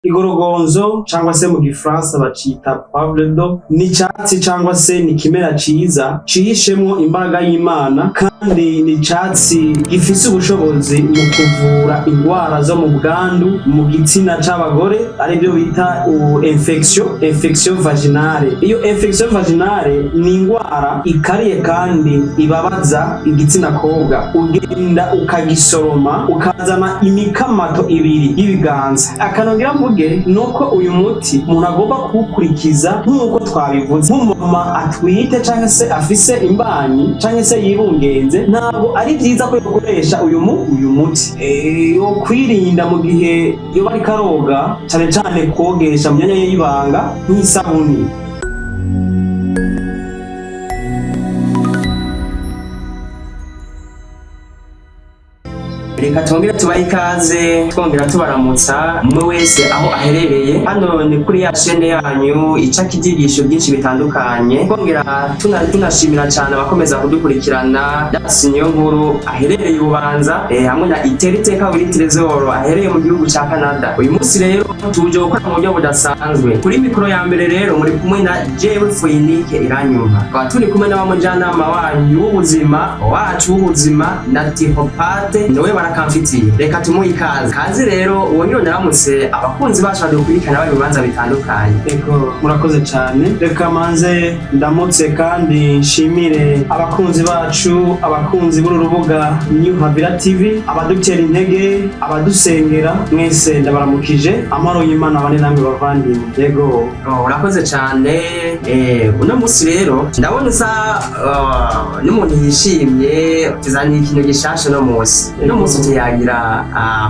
Igorogonzo cyangwa se mu gifaransa bacita poivre d'eau ni icatsi cyangwa se ni ikimera ciza cihishemwo imbaraga y'Imana, kandi ni icatsi gifise ubushobozi mu kuvura ingwara zo mu bwandu mu gitsina c'abagore, arivyo bita infection vaginale. Iyo infection vaginale ni ingwara ikariye kandi ibabaza igitsina kobwa. Ugenda ukagisoroma, ukazana imikamato ibiri y'ibiganza. Akanongera mvuge nuko uyu muti umuntu agomba kuwukurikiza nk'uko twabivuze. Nk'umumama atwite canke se afise imbanyi canke se yibungenze, ntabwo ari vyiza ko yokoresha uyu muti. Yo kwirinda mu gihe yoba ariko aroga, cane cane kwogesha mu myanya y'ibanga nk'isabuni. Reka twongere tubahe ikaze, twongera tubaramutsa umwe wese aho aherereye. Hano ni kuri ya shene yanyu icako ibyigisho byinshi bitandukanye. Twongera tunashimira cyane abakomeza kudukurikirana. Dasi niyo nkuru aherereye Ububanza, hamwe na Iteriteka Wiri Trezor aherereye mu gihugu ca Canada. Uyu munsi rero tuje gukora mu buryo budasanzwe. Kuri mikoro ya mbere rero muri kumwe na jewe Foyinike Iranyumva, tukaba turi kumwe n'abamujyanama wanyu w'ubuzima wacu w'ubuzima na Tihopate niwe barakamfitiye. Reka tumuhe ikaze. Kaze rero wongere unaramutse abakunzi bacu badukurikirana bari mu bibanza bitandukanye. Ego, murakoze cyane. Reka manze ndamutse kandi nshimire abakunzi bacu, abakunzi b'uru rubuga New Havira TV, abadutera intege, abadusengera, mwese ndabaramukije. Amahoro y'Imana bane namwe bavandimwe. Yego. Oh, urakoze cyane. Uno munsi rero ndabona usa n'umuntu yishimye, tuzaniye ikintu gishasha uno munsi. Uno munsi tuyagira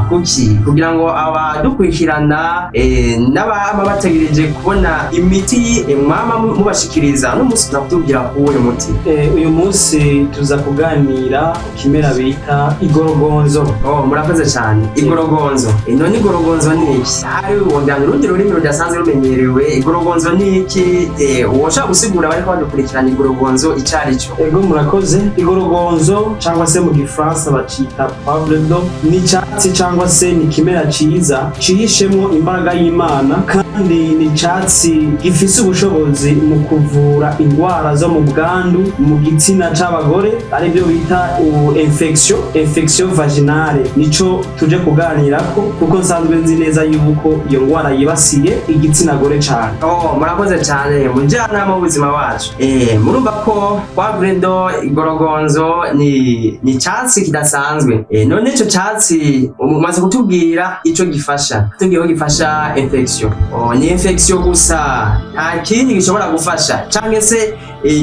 kuki kugira ngo abadukurikirana n'ababa bategereje kubona imiti mwama mubashikiriza, uno munsi turakutubwira kuwuhe muti? Uyu munsi tuza kuganira ku kimera bita igorogonzo. Oh, murakoze cyane. Igorogonzo. None igorogonzo ni iki? Hari wongera urundi rurimi rudasanzwe rumenyerewe. Igorogonzo ni iki? Woshobora gusigura bariko badukurikirana igorogonzo ico ari cyo? Ego, murakoze. Igorogonzo cyangwa se mu gifaransa bacita poivre d'eau ni icatsi cyangwa se ni ikimera ciza cihishemwo imbaraga y'Imana, kandi ni icatsi gifise ubushobozi mu kuvura ingwara zo mu bwandu mu gitsina c'abagore, arivyo bita infection vaginale. Nico tuje kuganirako kuko nsanzwe nzi neza yuko iyo ngwara yibasiye igitsina gore cane. Oh, murakoze cyane mujyanama w'ubuzima wacu. Murumva ko poivre d'eau, igorogonzo ni icatsi kidasanzwe. None ico catsi umaze kutubwira ico gifasha. Tubwiye ko gifasha infection. Oh, ni infection gusa, nta kindi gishobora gufasha canke se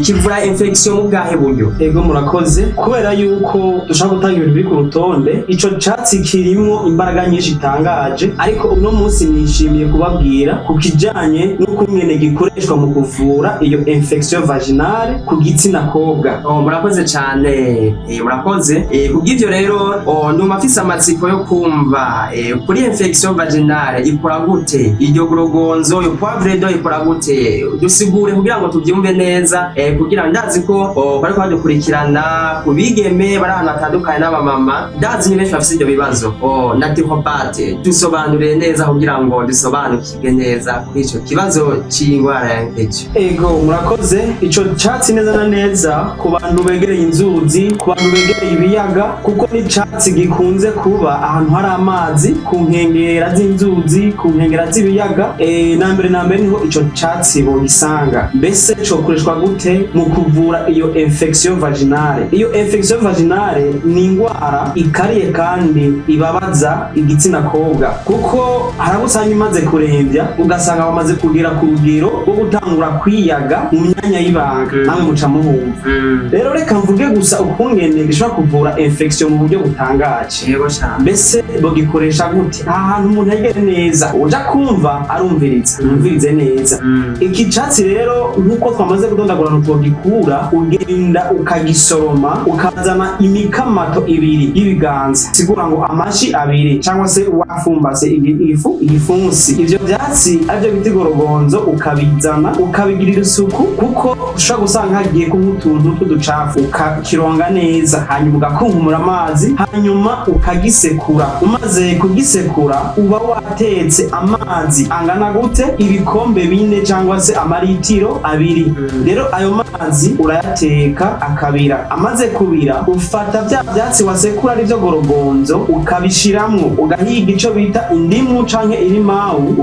kivura infection mu bwahe buryo? Ego, murakoze. Kubera yuko dushaka gutanga ibintu biri ku rutonde, ico catsi kirimwo imbaraga nyinshi itangaje, ariko uno munsi nishimiye kubabwira ku kijanye n'ukungene gikoreshwa mu kuvura iyo infection vaginale ku gitsina kobwa. Oh, murakoze cyane. Murakoze. Kubw'ivyo rero, oh, ndumva mfise amatsiko yo kumva kuri infection vaginale ikora gute, iryo gorogonzo, iyo poivre d'eau ikora gute. Dusigure kugira ngo tuvyumve neza, kugira ndazi ko, oh, bariko badukurikirana ku bigeme bari ahantu hatandukanye n'abamama, ndazi ni benshi bafise ivyo bibazo. Oh, na Tihopate dusobanurire neza kugira ngo dusobanukirwe neza kuri ico kibazo c'ingwara ya infection. Ego, murakoze. Ico catsi neza na neza ku bantu begereye inzuzi, ku bantu begereye ibiyaga, kuko ni icatsi gikunze kuba ahantu hari amazi, ku nkengera z'inzuzi, ku nkengera z'ibiyaga. Na mbere na mbere niho ico catsi bogisanga. Mbese cokoreshwa gute mu kuvura iyo infection vaginale? Iyo infection vaginale ni ingwara ikariye kandi ibabaza igitsina kobwa, kuko hari abo usanga imaze kurembya, ugasanga bamaze kugera ku rugero rwo gutangura kwiyaga mu myanya y'ibanga. Namwe muca muhumva. Rero reka mvuge gusa ukungene gishobora kuvura infection mu buryo butangaje. Yego cyane. Mbese bogikoresha gute? Aha hantu umuntu yegere neza, uja kumva arumviriza, yumvirize neza. Iki catsi rero, nk'uko twamaze kudondagura ahantu twogikura, ugenda ukagisoroma, ukazana imikamato ibiri y'ibiganza, sigura ngo amashi abiri cyangwa se wafumbase igifu igifunsi. Ivyo vyatsi arivyo bita igorogonzo, ukabizana, ukabigirira isuku, kuko ushobora gusanga hagiye nk'utuntu tw'uducafu, ukakironga neza, hanyuma ugakunkumura amazi, hanyuma ukagisekura. Umaze kugisekura, uba watetse amazi angana gute? Ibikombe 4 cyangwa se amaritiro 2. Rero ayo mazi urayateka akabira. Amaze kubira, ufata bya byatsi wasekura, arivyo gorogonzo, ukabishiramwo, ugahiga ico bita indimu canke irimawu,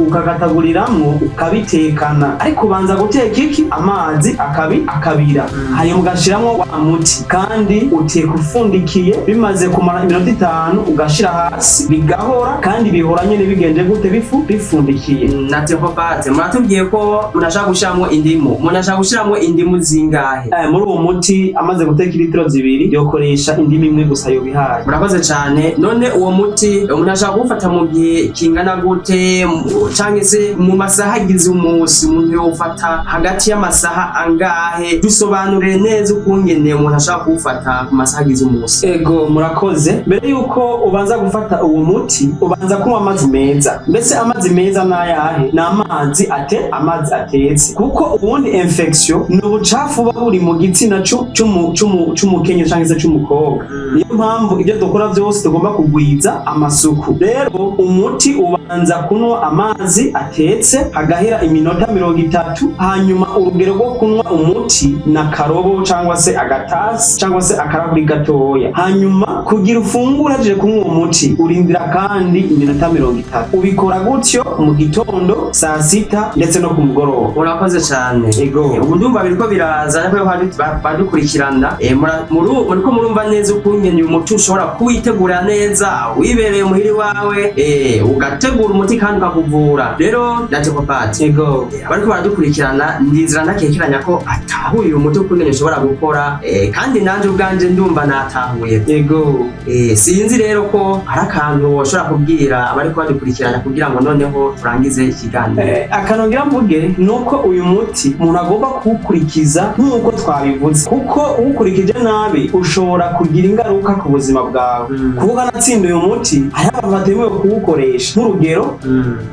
ukakataguriramwo, ukabitekana. Ariko ubanza guteka iki? Amazi akabira, hanyuma ugashiramwo wa muti, kandi uteka ufundikiye. Bimaze kumara iminota 5, ugashira hasi bigahora, kandi bihora nyene bigenje gute? Bifundikiye. Naturopathe, muratubwiye ko munashaka gushiramwo indimu. Umuntu ashaka gushiramwo indimu zingahe? Muri uwo muti, amaze guteka litiro 2, yokoresha indimu imwe gusa, yobihaye. Murakoze cyane. None uwo muti umuntu ashaka kuwufata mu gihe kingana gute, canke se mu masaha agize umunsi umuntu yowufata hagati y'amasaha angahe? Dusobanurire neza ukungene umuntu ashaka kuwufata ku masaha agize umunsi. Ego, murakoze. Mbere yuko ubanza gufata uwo muti, ubanza kunywa amazi meza. Mbese amazi meza n'ayahe? Ni amazi amazi atetse, kuko ubundi infection ni ubucafu buba buri mu gitsina c'umukenyezi canke se c'umukobwa. Niyo mpamvu ibyo dukora byose tugomba kugwiza amasuku. Rero umuti ubanza kunywa amazi atetse, hagahera iminota 30, hanyuma urugero rwo kunywa umuti na karobo cyangwa se agatasi cyangwa se akarahuri gatoya. Hanyuma kugira ufungure aje kunywa uwo muti, urindira kandi iminota 30. Ubikora gutyo mu gitondo, saa sita ndetse no ku mugoroba. Urakoze cyane. Ego. Ubu ndumva biriko biraza, ariko badukurikirana muriko murumva neza ukungene uyu muti ushobora kuwitegura neza wibereye muhiri wawe, ugategura umuti kandi ukakuvura. Rero naturopathe, Ego. Abariko baradukurikirana, ndizera ntakekeranya ko atahuye uyu muti ukungene ushobora gukora, kandi nanje ubwanje ndumva natahuye. Ego. Sinzi rero ko hari akantu woshobora kubwira abariko badukurikirana kugira ngo noneho turangize ikiganiro. Akantu ngira mvuge ni uko uyu muti umuntu agomba kuwukurikiza nk'uko twabivuze, kuko uwukurikije nabi ushobora kugira ingaruka ku buzima bwawe. Kuko kanatsinda uyu muti hariho abantu batemewe kuwukoresha. Nk'urugero,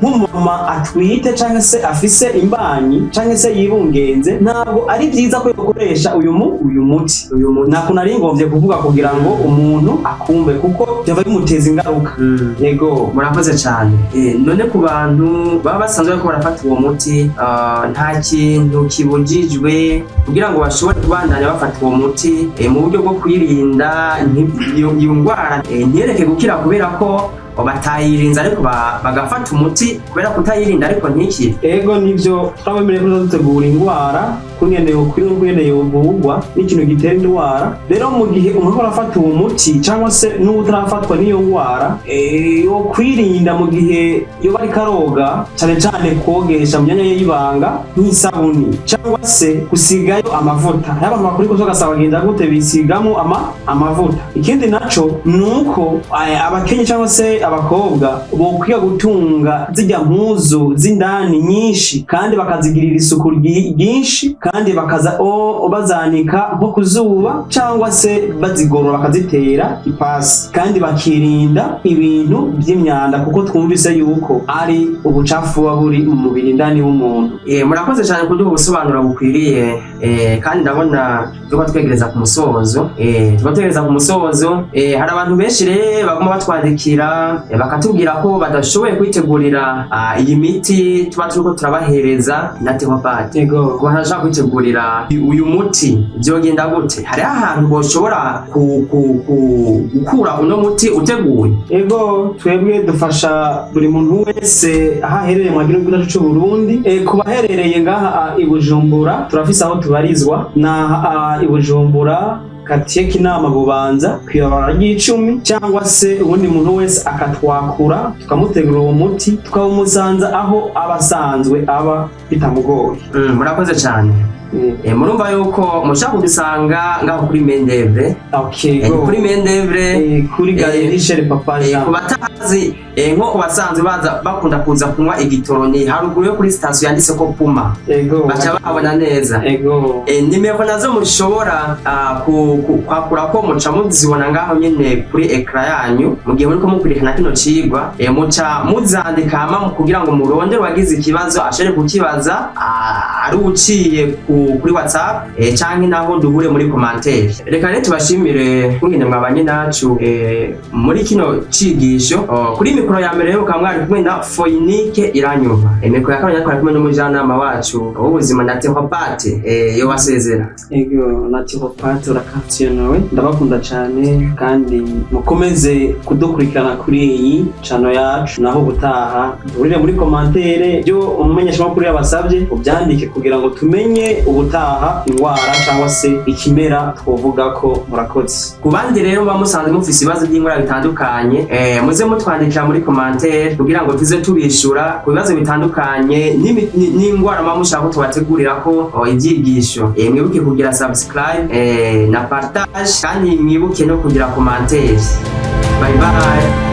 nk'umumama atwite canke se afise imbanyi canke se yibungenze, ntabwo ari vyiza ko yokoresha uyu muti. Uyu muti. Nako nari ngomvye kuvuga kugira ngo umuntu akumve, kuko byava bimuteza ingaruka. Yego. Murakoze cyane. None ku bantu baba basanzwe bariko barafata uwo muti, nta kintu kibujijwe kugira ngo bashobore kubandanya bafata uwo muti mu buryo bwo kwirinda iyo ndwara ntiyereke gukira kubera ko batayirinze, ariko bagafata umuti kubera kutayirinda ariko ntikire? Ego, nivyo. Twabemereye ko dutegura ingwara, kungene yokwirindwa, kungene yovurwa n'ikintu gitera indwara. Rero mu gihe umuntu arafata uwo muti cyangwa se n'uwutarafatwa n'iyo ndwara, yo kwirinda mu gihe yoba ariko aroga, cyane cyane kogesha mu myanya ye y'ibanga nk'isabuni cyangwa se gusigayo amavuta. Hariho abantu bakora ikosa, ugasanga bagenda gute? Bisigamo amavuta. Ikindi naco ni uko abakenyi cyangwa se abakobwa bokwiga gutunga zirya mpuzu z'indani nyinshi, kandi bakazigirira isuku ryinshi, kandi bakaza bazanika nko ku zuba cyangwa se bazigorora, bakazitera ipasi, kandi bakirinda ibintu by'imyanda, kuko twumvise yuko ari ubucafu buba buri mu mubiri indani w'umuntu. Murakoze cyane kuduha ubusobanuro bukwiriye, kandi ndabona turiko twegereza ku musozo. Turiko twegereza ku musozo. Hari abantu benshi rero baguma batwandikira, bakatubwira ko badashoboye kwitegurira iyi miti tuba turiko turabahereza naturopathe. Yego. Ku bantu bashaka kwitegurira uyu muti, vyogenda gute? Hariho ahantu boshobora gukura uno muti uteguye? Ego, twebwe dufasha buri muntu wese aho aherereye mu gihugu cyacu c'u Burundi. Ku baherereye ngaha i Bujumbura, turafise aho tubarizwa, naha i Bujumbura, quartier Kinama, Bubanza, kw'ibarabara ry'icumi, cyangwa se ubundi muntu wese akatwakura, tukamutegura uwo muti, tukawumusanza aho aba asanzwe aba bitamugoye. Murakoze cyane. Murumva yuko mushaka kudusanga ngaho kuri Mendevre. Ni kuri Mendevre. Kuri galerie chez Papa Jean. Ku batazi, nko ku basanzwe baza bakunda kuza kunywa igitoro, ni haruguru yo kuri sitasiyo yanditse ko Puma. Baca bahabona neza. Nimero nazo mushobora kwakura ko muca muzibona ngaho nyene kuri écran yanyu mu gihe muriko mukurikirana kino cigwa. Muca muzandika hama kugira ngo murondere uwagize ikibazo ashobore kukibaza, ari uciye kuri WhatsApp, canke naho duhure muri commentaire. Reka rero tubashimire kungene mwabanye nacu muri kino cigisho. Oh, kuri mikoro ya mbere rero mukaba mwari kumwe na Foinike Iranyumva. Mikoro ya kabiri twari kumwe n'umujyanama wacu w'ubuzima na Tehopate, yo basezera. Ego, naturopathe urakafitiye, ndabakunda cyane kandi mukomeze kudukurikirana kuri iyi channel yacu. Naho ubutaha, duhurire muri commentaire, byo umumenyeshamakuru yabasabye ubyandike kugira ngo tumenye ubutaha indwara cyangwa se ikimera twovuga ko. Murakoze. Ku bandi rero muba musanzwe mufise ibibazo by'indwara bitandukanye, muze mutwandikira muri commentaire kugira ngo tuze tubishura ku bibazo bitandukanye n'indwara muba mushaka ko tubategurira ko ibyigisho. Mwibuke kugira subscribe na partage, kandi mwibuke no kugira commentaire. Bye bye.